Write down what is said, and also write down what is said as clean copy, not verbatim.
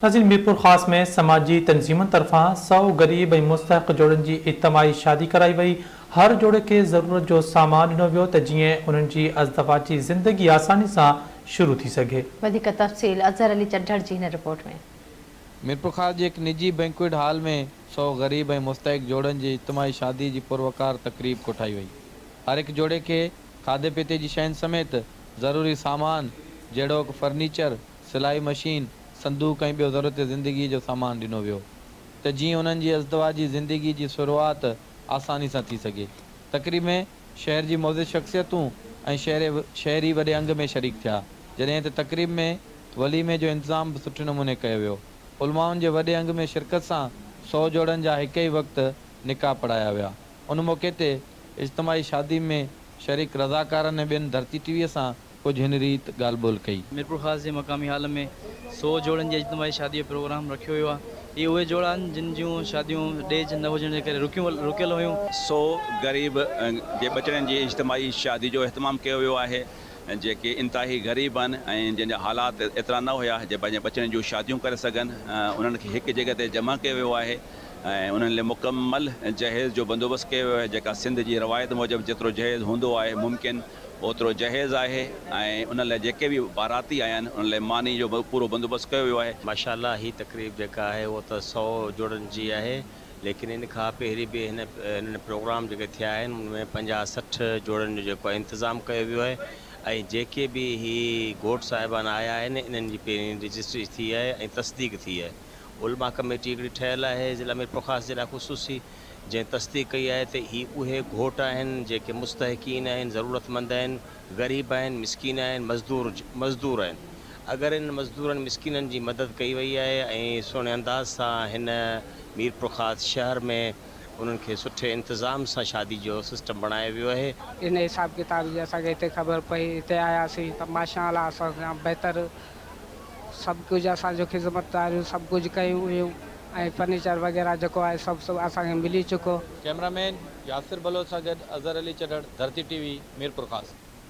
ناظرين ميرپورخاص ۾ سماجي تنظيمن طرفان سئو غريب ۽ مستحق جوڙن جي اجتماعي شادي ڪرائي وئي، هر جوڙي کي ضرورت جو سامان ڏنو ويو ته جيئن انهن جي ازدواجي زندگي آساني سان شروع ٿي سگهي. وڌيڪ تفصيل اظهر علي چڍڙ جي هن رپورٽ ۾. ميرپورخاص جي هڪ نجي بينڪوئٽ هال ۾ سئو غريب ۽ مستحق جوڙن جي اجتماعي شادي جي پروقار تقريب ڪوٺائي وئي. هر هڪ جوڙي کي کاڌي پيتي جي شين سميت ضروري سامان جهڙوڪ فرنيچر، سلائي مشين، صندوق ۽ ٻيو ضرورت زندگيء جو سامان ڏنو ويو ته جيئن انهن جي ازدواجي زندگيء جي شروعات آساني سان ٿي سگهي. تقريب ۾ شهر جي معزز شخصيتون ۽ شهري شهري وڏي انگ ۾ شريڪ ٿيا، جڏهن ته تقريب ۾ وليمي جو انتظام به سٺي نموني ڪيو ويو. علمائن جي وڏي انگ ۾ شرڪت سان سئو جوڙن جا هڪ ئي وقت نڪاح پڙهايا ويا. ان موقعي تي اجتماعي شادي ۾ شريڪ رضاڪارن ۽ ٻين ڌرتي ٽي وي سان ڪجهه هن ريت ڳالهه ٻولهه ڪئي. ميرپورخاص جي مقامي هال ۾ سئو جوڙن جي اجتماعي شادي جو پروگرام رکيو ويو آهي. هي اهي جوڙا آهن جن جون شاديون ڏيج نه هجڻ جي ڪري رڪيون رڪيل هيون. سئو غريب جي ٻچڙن جي اجتماعي شادي جو اهتمام ڪيو ويو آهي جيڪي انتهائي غريب آهن ۽ جن جا حالات ايترا نه هيا جي پنهنجي ٻچڙن جون شاديون ڪري سگهن انهن کي هڪ جڳهه تي جمع ڪيو ويو آهي ۽ انهن لاء مڪمل جهيز جو بندوبست ڪيو ويو آهي جيڪا سنڌ جي روايت موجب جيترو جهيز هوندو آهي ممڪن اوترو جهيز آهي ۽ انهن لاء جيڪي به باراتي آيا آهن انهن لاء ماني جو به پورو بندوبست ڪيو ويو آهي. ماشاء الله هي تقريب جيڪا آهي اهو ته سئو جوڙن جي آهي ليڪن ان کان پهرين به هن هنن پروگرام جيڪي ٿيا آهن ان ۾ پنجاهه 60 جوڙن جو جيڪو آهي انتظام ڪيو ويو آهي ۽ جيڪي به هي گهوٽ صاحبان آيا آهن انهن جي پهرين رجسٽري ٿي آهي ۽ تصديق ٿي آهي علماء ڪميٽي هڪڙي ٺهيل آهي ضلع ميرپورخاص جي لاء خصوصي جنهن تصديق ڪئي آهي ته هي اهي گهوٽ آهن جيڪي مستحقين آهن، ضرورتمند آهن، غريب آهن، مسڪين آهن، مزدور مزدور آهن. اگر انهن مزدورن مسڪينن جي مدد ڪئي وئي آهي ۽ سهڻي انداز سان هن ميرپورخاص شهر ۾ انهن کي سٺي انتظام سان شادي جو سسٽم بڻايو ويو آهي. ان حساب ڪتاب جي اسان کي هتي خبر پئي هتي آياسين ته ماشاء الله اسان سان بهتر سڀ ڪجهه اسان جو خذمتداريون سڀ ڪجهه ڪيون هيون ۽ فرنيچر وغيره جيڪو آهي سڀ سڀ اسان کي ملي چڪو. ڪئميرا مين ياسر بلوچ سان گڏ اظهر علي چڍڙ، ڌرتي ٽي وي، ميرپورخاص.